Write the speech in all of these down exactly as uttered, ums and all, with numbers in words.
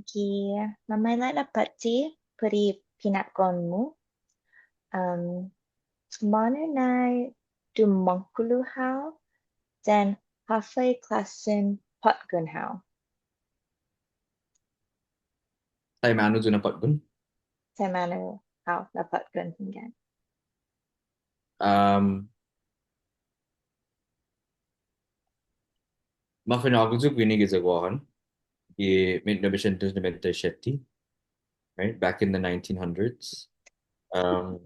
Gi mamaila' na påtte put i pinatgon-mu. Um, månu nai dumångkolo hao, yan håfa i klåsen påtgon hao. Taimanu yu' na påtgon? Taimanu hao na påtgon, hunggan. Um, Mafañågu yu' guini giya Guåhan, i mit nobesientos nobenta i siette, right? Back in the nineteen hundreds. Um,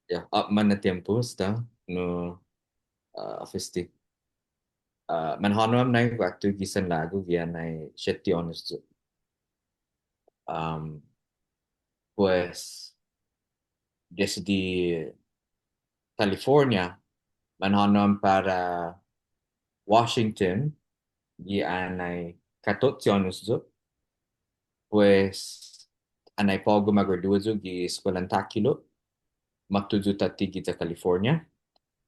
yeah, åpmam na tiempo esta, no, uh, håfa este. Uh, manhånao ham nai guatu gi sanlagu gi annai siette åños yu'. Um, pues, desde California, manhånao ham para Washington, gi annai katotse åños yu'. Pues, annai på'go ma gradua yu' gi eskuelan takhilo', måtto yu' tåtte giya California.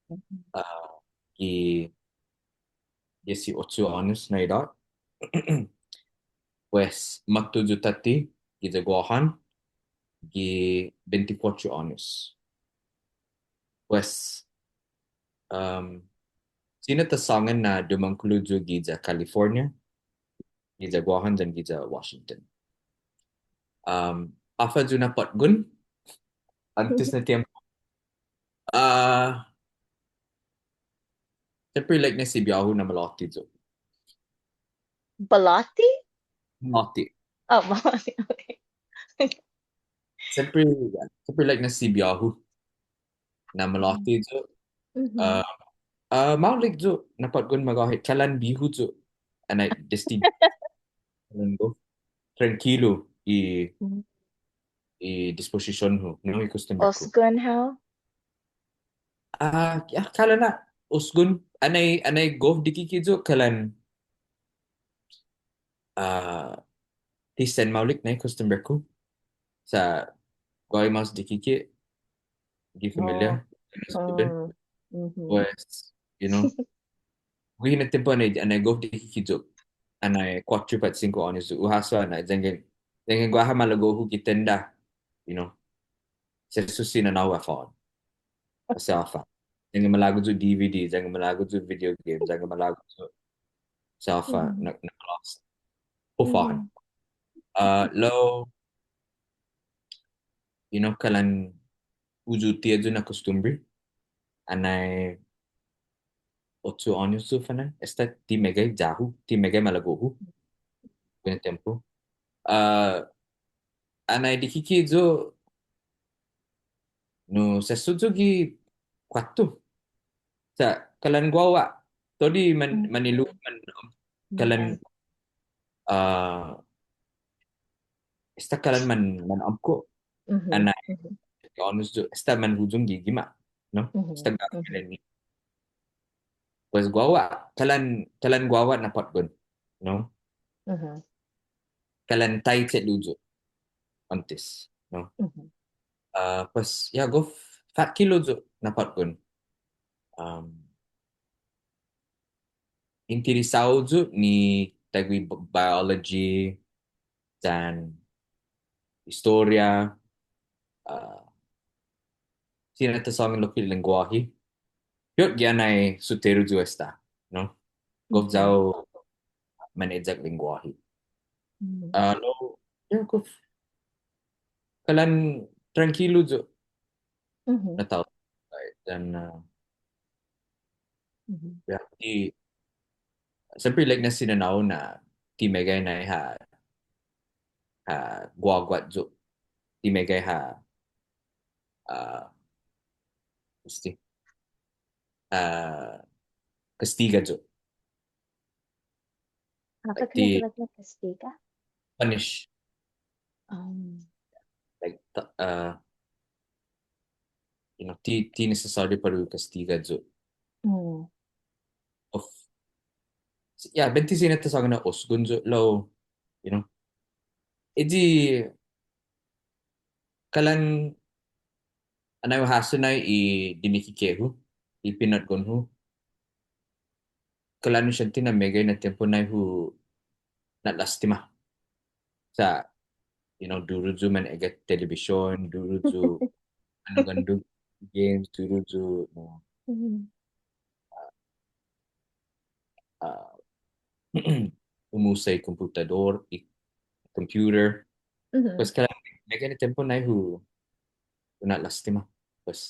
Mhm. Ah, gi dieciocho åños na idåt. Pues, måtto yu' tåtte giya Guåhan, gi bentikuåttro åños. Pues, um, siña ta sångan na dumångkolo yu' giya California, giya Guåhan yan giya Washington. Um, håfa yu' na påtgon åntes na tiempo. Ah, siempre ilek-ña si bihå-hu na malåte' yu'. Balåte'? Malåte'. Oh, malåte', okay. Siempre, yeah, siempre ilek-ña si bihå-hu na malåte' yu'. Mhm. Ah, ah, maolek yu' na påtgon magåhet, kalan bihu yu'. Annai desde kalan gof trankilu i, i disposision-hu, no, i kostumbre-ku. Osgon hao? Ah, yeah, kalan na, osgon. Annai, annai gof dikike' yu', kalan, ah, ti sen maolek na i kostumbre-ku. Sa' guaha mas dikike' gi familia. Oh. Pues, you know, guihi na tiempo annai, annai gof dikike' yu'. Annai kuåttro pat singko åños yu'. Hu hasso na, yanggen, yanggen guaha malago'-hu gi tenda, you know. Sesso si nanå-hu håfa. Sa' håfa. Yanggen malago' yu' D V D, yanggen malago' yu' video game, yanggen malago' yu' sa' håfa, na, na lost. Håfa. Ah, lao, you know, kalan hu yute' ayu na kostumbre. Annai ocho åños yu' fana'an. Esta ti meggai ya-hu, ti meggai malago'-hu. Guihi na tiempo. Ah, annai dikike' yu', no, sesso yu' gi kuåtto. Sa' kalan guaguaha, todu i man, manilu, man, kalan, ah, esta kalan man, man åmko'. Annai, åños yu', esta manhuyong gi gima', no? Esta ga-, Pues guaguaha, kalan, kalan guaguaha na påtgon, no? Kalan taiche'lu yu' åntes, no? Ah, pues, ya, gof fatkilo' yu' na påtgon. Um, interesao yu' ni taiguihi bi-, biology, yan historia, ah, siña ta sångan lokkue' lengguåhi. Piot gi annai sotteru yu' esta, no? Gof ya-hu maneyak lengguåhi. Ah, lao, ya, gof kalan trankilu yu' na tao. Yan, ah, ya, ti, siempre ilek-ña si nanå-hu na ti meggai nai ha, ha guaguaha yu'. Ti meggai ha, ah, este, ah, kastiga yu'. Håfa, like, ti, kastiga? Punish. Um. Like, ta-, uh, you know, ti, ti nisisåriu para u kastiga yu'. Of. Ya, buente siña ta sångan na osgon yu', lao, you know. Eyi, kalan, annai hu hasso nai i dinikike'-hu, i pinatgon-hu. Kalan hu siente na meggai na tiempo nai hu na'låstima. Sa', you know, duru yu' man egga' television, duru yu' man na'gångge' games, duru yu', you know, uh, umusa i komputadot, i computer. Pues kalan, meggai na tiempo nai hu, hu na'låstima. Pues,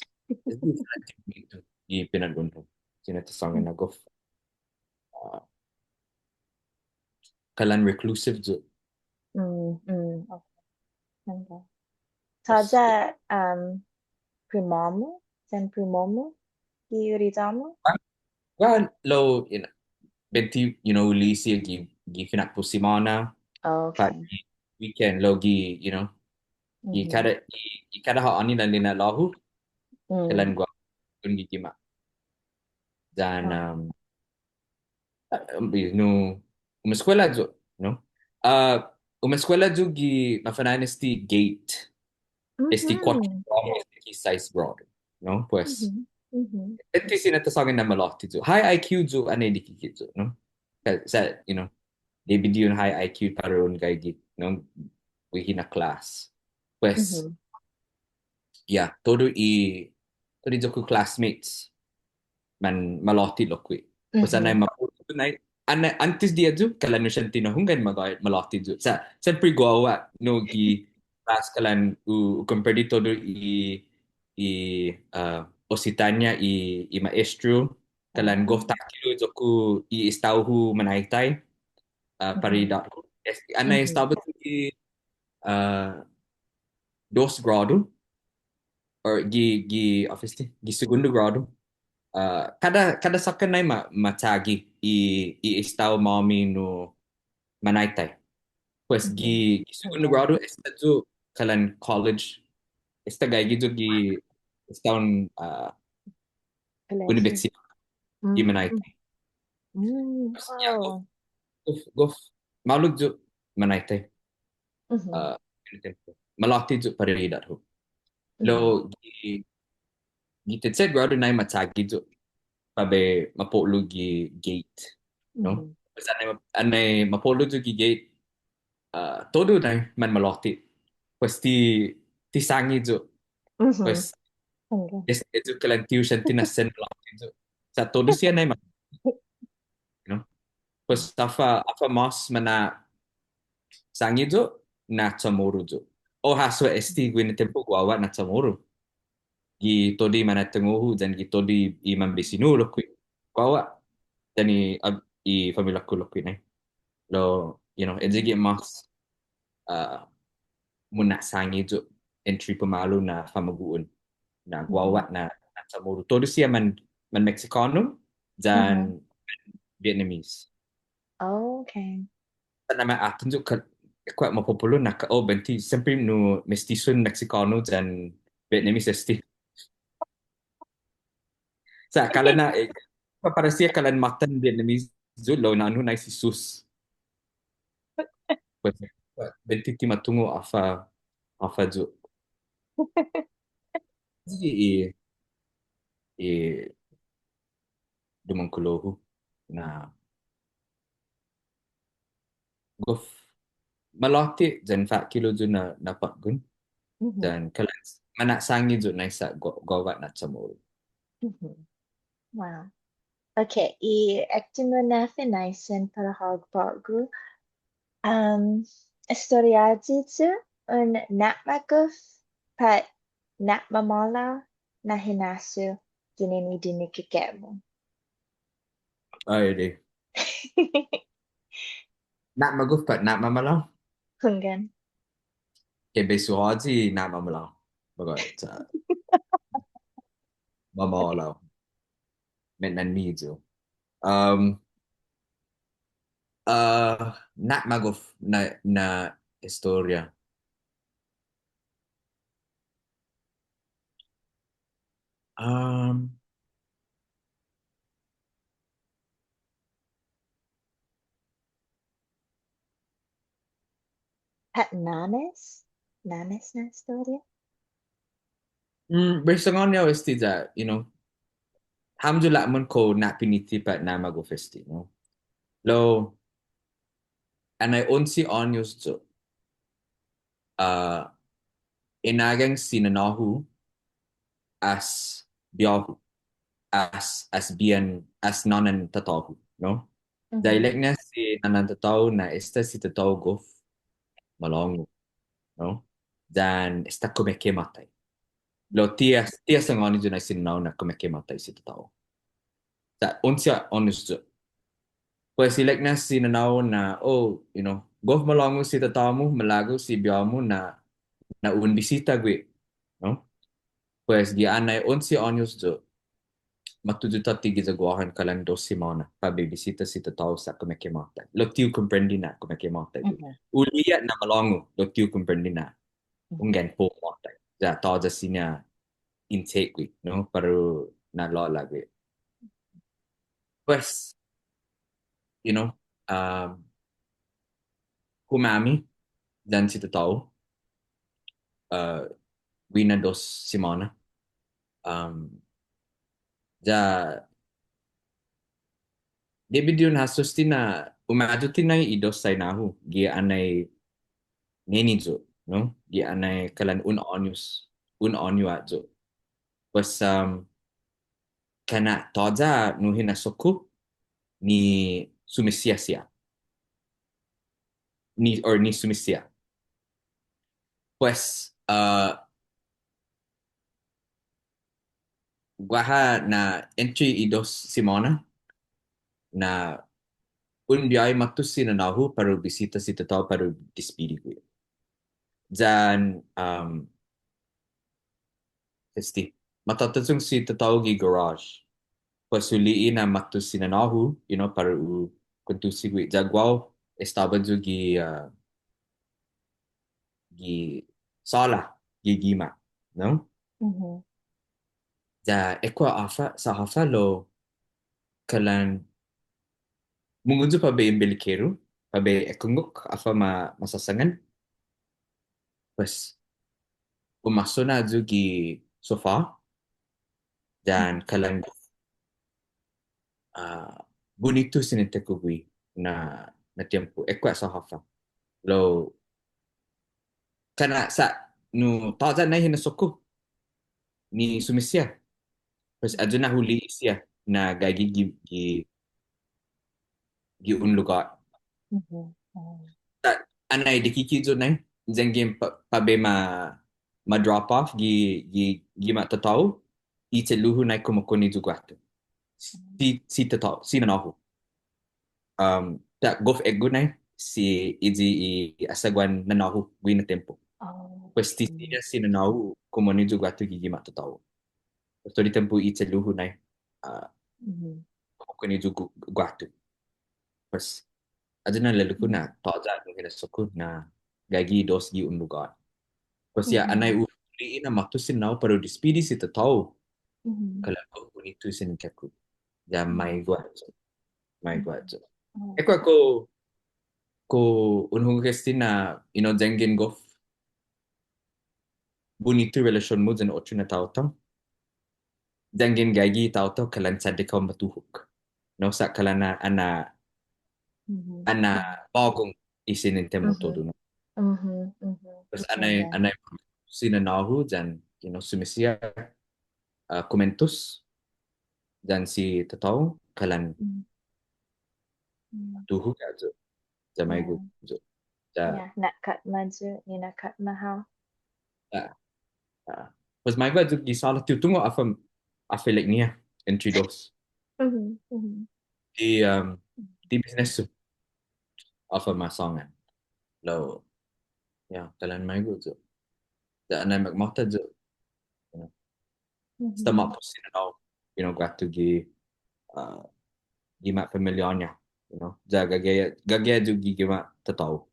i pinatgon-hu. Siña ta sångan na gof, uh, kalan reclusive yu'. Mm, mm, okay. Tåya', um, primo-mu, yan primo-mu, gi uriyå-mu? Well, lao, you know, buente, you know, hu li'e' siha gi, gi finakpo' simåna. Oh, okay. Pat gi weekend, lao gi, you know, gi kada, gi, gi kada ha'åni na lina'lå'-hu, kalan guaha un gi gima'. Yan, um, uh, um, no, umeskuela yu', no? Uh, umeskuela yu' gi mafa'na'an este GATE. Este kuåttro gradu, este ki sais gradu, no? Pues, este siña ta sångan na malåte' yu'. High I Q yu', annai dikike' yu', no? Sa', sa', you know, debi di un high I Q para un gaige, no? Guihi na class. Pues, yeah, todu i, todu i iyo-ku classmates man malåte' lokkue'. Pues annai mapo'lo, annai, annai åntes di ayu, kalan nu siente na hunggan magåhet malåte' yu'. Sa', siempre guåhu ha' nu gi class kalan hu, hu komprende todu i, i, uh, Ositånia i, i ma'estro, kalan gof takhilo' i iyo-ku i estao-hu manaitai, uh, para idåt-hu. Annai estaba yu' gi, uh, dos gradu, or gi, gi, håfa este, gi segundo gradu. Uh, kada, kada såkkan nai ma, ma chagi i, i estao-måmi nu manaitai. Pues gi, gi segundo gradu, esta yu' kalan college, esta gaige yu' gi estaon, uh, unibetsidåt i manaitai. Pues ya, gof, gof, gof, maolek yu' manaitai. Uh, malåte' yu' para idåt-hu. Lao gi, gi tetset gradu nai ma chagi yu' para bai mapo'lo gi GATE, no? Pues annai, annai mapo'lo yu' gi GATE, uh, todu nai man malåte'. Pues ti, ti sångan yu'. Pues, este yu' kalan ti hu siente na sen malåte' yu'. Sa' todu siha nai ma, you know? Pues håfa, håfa mås mana'sångan yu', na Chamoru yu'. O hasso este guihi na tiempo guaha na Chamoru. Gi todu i manatångo'-hu, yan gi todu i manbisinu-hu lokkue'. Guaha, yan i, ab-, i familia-ku lokkue' nai. Lao, you know, eyi gi mås, uh, muna'sångan yu' entre pumalu na famagu'on. Na guaha na, na Chamoru. Todu siha man, man Mexicano, yan Vietnamese. Oh, okay. Sa' nai ma atan yu' ka, kuat mapopo'lo na ka, oh, buente, siempre nu mestizo Mexicano yan Vietnamese este. Sa' kalan na, eh, pa-, para siha kalan måtan Vietnamese yu', lao na'ån-hu nai si Sus. Pues, buente ti ma tungo' håfa, håfa yu'. Sige, eh, eh, dumångkulo-hu na gof malåte' yan fakkilo' yu' na, na påtgon. Yan kalan, mana'sångan yu' nai sa' gu-, guaha na Chamoru. Wow. Okay, i uttimo na finaisen para hågu på'go. Um, estoriayi yu' un na'magof pat na'mamåhlao na hinasso ginen i dinikike'-mu. Ai adei. Na'magof pat na'mamåhlao? Hunggan. Ke bai hu håyi na'mamåhlao. Magåhet sa' mamåhlao. Me'nan-miyu. Um, uh, na'magof na, na estoria. Um, Pat na'magof? Na'magof na estoria? Mm, bai hu sångan este ya, you know, hamyo la'mon kao na'piniti pat na'magof este, no? Lao, annai onse åños yu'. uh, enagang si nanå-hu as bihå-hu, as, as bihan, as nånan tatå-hu, no? Ya ilek-ña si nånan tatå-hu na esta si tatå-hu gof malångu, no? Yan esta kumeke'måtai. Lao ti ha', ti ha' sangåni yu' nai si nanå-hu na kumeke'måtai si tatå-hu. Sa' onse åños yu'. Pues ilek-ña si nanå-hu na, oh, you know, gof malångu si tatå-mu, malago' si bihå-mu na, na un bisita gui', no? Pues gi annai onse åños yu', måtto yu' tåtte giya Guåhan kalan dos simåna, para bai bisita si tatå-hu sa' kumeke'måtai. Lao ti hu komprende na kumeke'måtai. Mhm. Hu li'e' na malångu, lao ti hu komprende na Mhm. hunggan, pumåtai. Ya tåya' siña intake gui', no? Para u na'lå'la' gui'. Pues, you know, um, humami yan si tatå-hu, uh, guihi na dos simåna. Um, ya, debi di un hasso este na, umayute' nai i dos saina-hu, gi annai neni yu', no? Gi annai kalan un åños, un åñu ha' yu'. Pues, um, kana' tåya' nu hinasso-ku ni sumisiha siha. Ni, or ni sumisiha. Pues, uh, guaha na entre i dos simåna, na un biåhi måtto si nanå-hu para u bisita si tatå-hu para u despidi gui'. Yan, um, este, matåtayong si tatå-hu gi garage. Pues hu li'e' na måtto si nanå-hu, you know, para u kuentusi gui'. Ya guåhu estaba yu' gi, uh, gi såla, gi gima', no? Mhm. Ya ekua' håfa, sa' håfa lao kalan mungnga yu' para bai embelekeru, para bai ekungok håfa ma, ma sasangan. Pues, umasona yu' gi sofa, yan kalan, ah, bunitu sinente-ku gui' na, na tiempo, ekua' sa' håfa. Lao, kana' sa' nu tåya' nai hinasso-ku ni sumisiha. Pues ayu na hu li'e' siha na gaige gi, gi, gi un lugåt. Mhm. Oh. Sa' annai dikike' yu' nai, yanggen pa, para bai ma, ma drop off gi, gi, gima' tatå-hu, i che'lu-hu nai kumokonne' yu' guatu. Si, si tatå-hu, si nanå-hu. Um, sa' gof eggu' nai, si eyi i asaguan nanå-hu guihi na tiempo. Oh. Pues ti siña si nanå-hu kumonne' yu' guatu gi gima' tatå-hu. Pues todu i tiempo i che'lu-hu nai, ah, mhm, kumokonne' yu' gu, guatu. Pues, ayu na leluk-hu na, mhm, tåya' nu hinasso-ku na gaige i dos gi un lugåt. Pues ya, mhm, annai hu li'e' na måtto si nanå-hu para u despidi si tatå-hu. Mhm. Kalan gof bunitu sinente-ku. Ya, mhm, maigo' yu'. Maigo' yu'. Mhm. Oh. Ekua' kao, kao un hungok este na, you know, yanggen gof bunitu relasion-mu yan otro na taotao. Yanggen gaige taotao kalan chaddek hao matuhok. No, sa' kalan anai, anai, mhm, anai bagong i sinente-mu, mhm, todu, no? Mhm, mhm. Pues anai, anai si nanå-hu yan, you know, sumisiha, ah, kumuentos yan si tatå-hu kalan, mhm, mhm, tuhok ha' yu'. Ya maigo' yu'. Ya. Ya, na'katma yu', ni na'katma hao. Ah, ah. Pues maigo' yu' gi såla, ti hu tungo' håfa, håfa ilek-ñiha entre dos. Mhm, mhm. Ti, um, ti bisnes yu' håfa ma sångan. Lao, ya, kalan maigo' yu'. Ya, annai makmåta yu'. Ya. Mhm. Esta måpos si nanå-hu, you know, guatu gi, uh, gima' familiå-ña, you know. Ya gaige, gaige yu' gi gima' tatå-hu.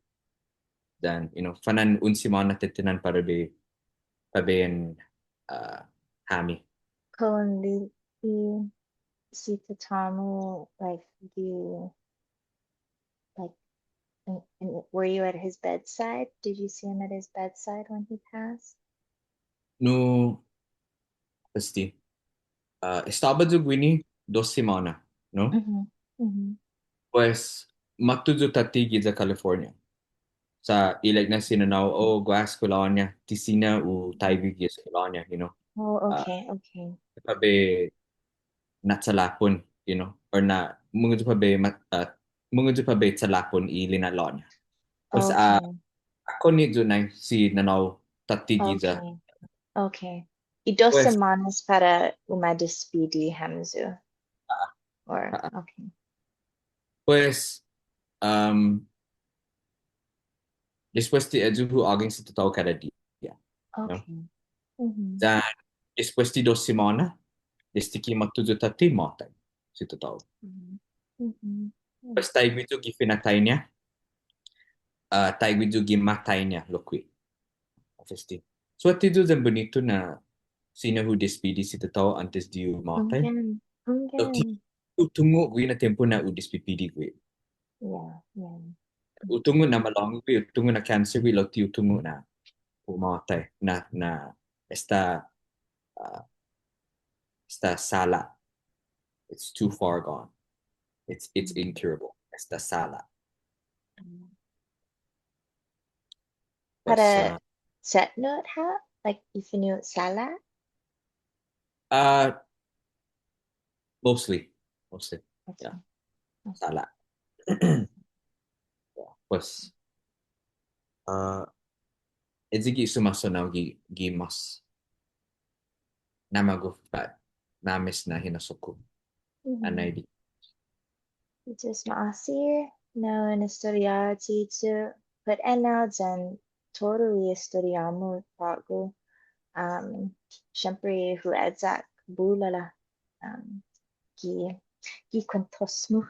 Yan, you know, fana'an un simåna tetehnan para bai, para bai in, uh, hami. Kao un li'e' si tatå-mu, like, gi Like, and, and were you at his bedside? Did you see him at his bedside when he passed? No, este, ah, estaba yu' guini dos simåna, no? Mhm, mhm. Pues, måtto yu' tåtte giya California. Sa' ilek-ña si nanå-hu, oh, guaha eskuelå-ña, ti siña u taigue gi eskuelå-ña, you know. Oh, ah, okay, okay. Para bai na chalapon, you know, or na, mungnga yu' para bai ma-, ah, mungnga yu' para bai chalapon i lina'lå'-ña. Pues, ah, okay. Konne' yu' nai si nanå-hu tåtte giya. Okay. Okay. I dos semånas para u ma despidi hamyo. Ah. Or, ah, okay. Pues, um, despues di eyu hu ågang si tatå-hu kada diha. Okay. Yan despues di dos semåna, desde ki måtto yu' tåtte, måtai si tatå-hu. Pues taigue yu' gi finatai-ña, ah, taigue yu' gi matai-ña lokkue'. Pues ti suette yu' yan bunitu na siña hu despidi si tatå-hu åntes di u måtai. Lao ti hu tungo' guihi na tiempo na u despipidi guihi. Yeah, yeah. Hu tungo' na malångu guihi, hu tungo' na cancer guihi, lao ti hu tungo' na u måtai, na, na esta, ah, esta såla. It's too far gone. It's, it's incurable. Esta såla. Para, ah, chetnot ha'? Like, i fino' såla? Uh, mostly. Mostly. Okay. Yeah. Okay. Såla. Yeah, pues, uh, eyi gi sumåsaonao gi, gi mas na'magof pat na'mes na hinasso-ku. Anai di. Just ma'åse' na un estoriåyi yu' put ennao yan todu i estoriå-mu på'go. Um, siempre hu eyak bula la, um, gi, gi kuentos-mu.